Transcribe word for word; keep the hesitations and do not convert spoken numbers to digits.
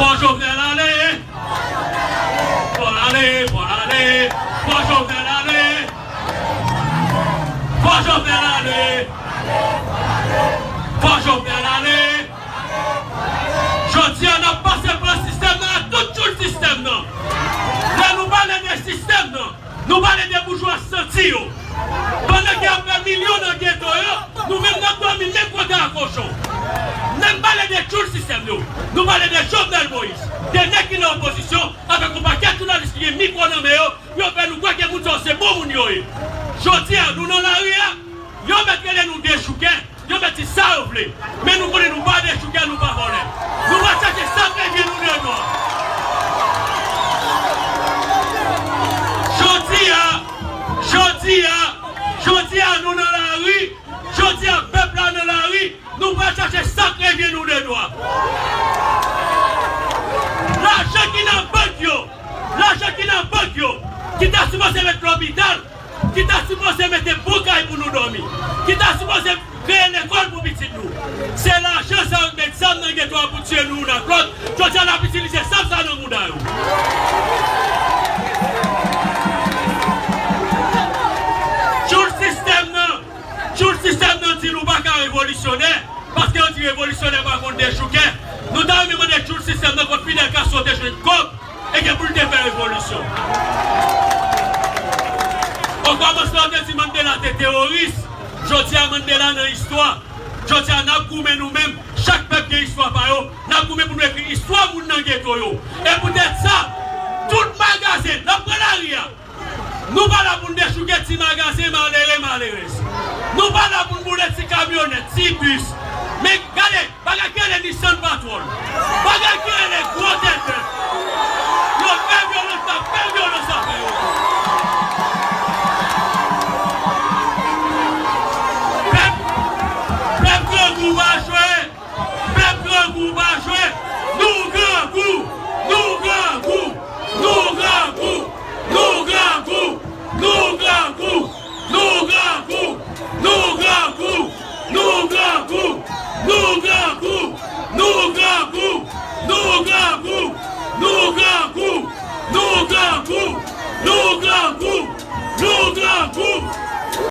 Fò Jovenel ale! Fò l ale, fò l ale, fò Jovenel ale! Fò Jovenel ale! Fò Jovenel ale! Jodi a, n ap pase pran sistèm nan ak tout tchoul sistèm nan. Lè nou pale de sistèm nan, nou pale de boujwa santi yo. Pandan ke y ap fè milyon nan geto yo, nou menm n ap dòmi menm kote a kochon. Lè n pale de tchoul sistèm yo, nou pale de Jovenel Moïse, de nèg ki nan opozisyon, avèk yon pakèt jounalis ki gen mikwo nan men yo, yo fè nou kwè ke moun sa yo se bon moun yo ye. Jodi a, nou nan lari a, yo mèt rele nou dechoukè, yo mèt di sa yo vle. Men nou konnen nou pa dechoukè, nou pa vòlè. Nou pral chache sa k revyen nou de dwa. Jodi a, jodi a, jodi a, nou nan lari, jodi a, pèp la nan lari, nou pral chache sa k revyen nou de dwa. Lajan ki nan bank yo, lajan ki nan bank yo, ki ta sipoze met lopital, ki ta sipoze mete bon kay pou nou dòmi, ki ta sipoze kreye lekòl pou pitit nou. Se lajan sa yo k met zam nan geto a pou tiye nou youn ak lòt. Jodi a, n ap itilize zam sa nan mouda yo. Tchoul sistèm nan, tchoul sistèm nan di nou pa ka revolisyonè, paske yo di revolisyonè pa konn dechoukè. Nou ta renmen mande tchoul sistèm nan kot Fidel Castro te jwenn kòb e gen pou l te fè revolisyon. Okòmansman, yo te di Mandela te teworis. Jodi a, Mandela nan istwa. Jodi a, n ap goumen nou menm. Chak pèp gen istwa pa yo. N ap goumen pou nou ekri istwa moun nan geto yo. E poutèt sa, tout magazen, n ap pran lari a. Nou pa la pou n dechouke ti magazen malere, malerèz. Nou pa la pou n boule ti kamyonèt, ti bis. Men gade, bagay ki rele Nissan Patrol. Bagay ki rele gwo tètè.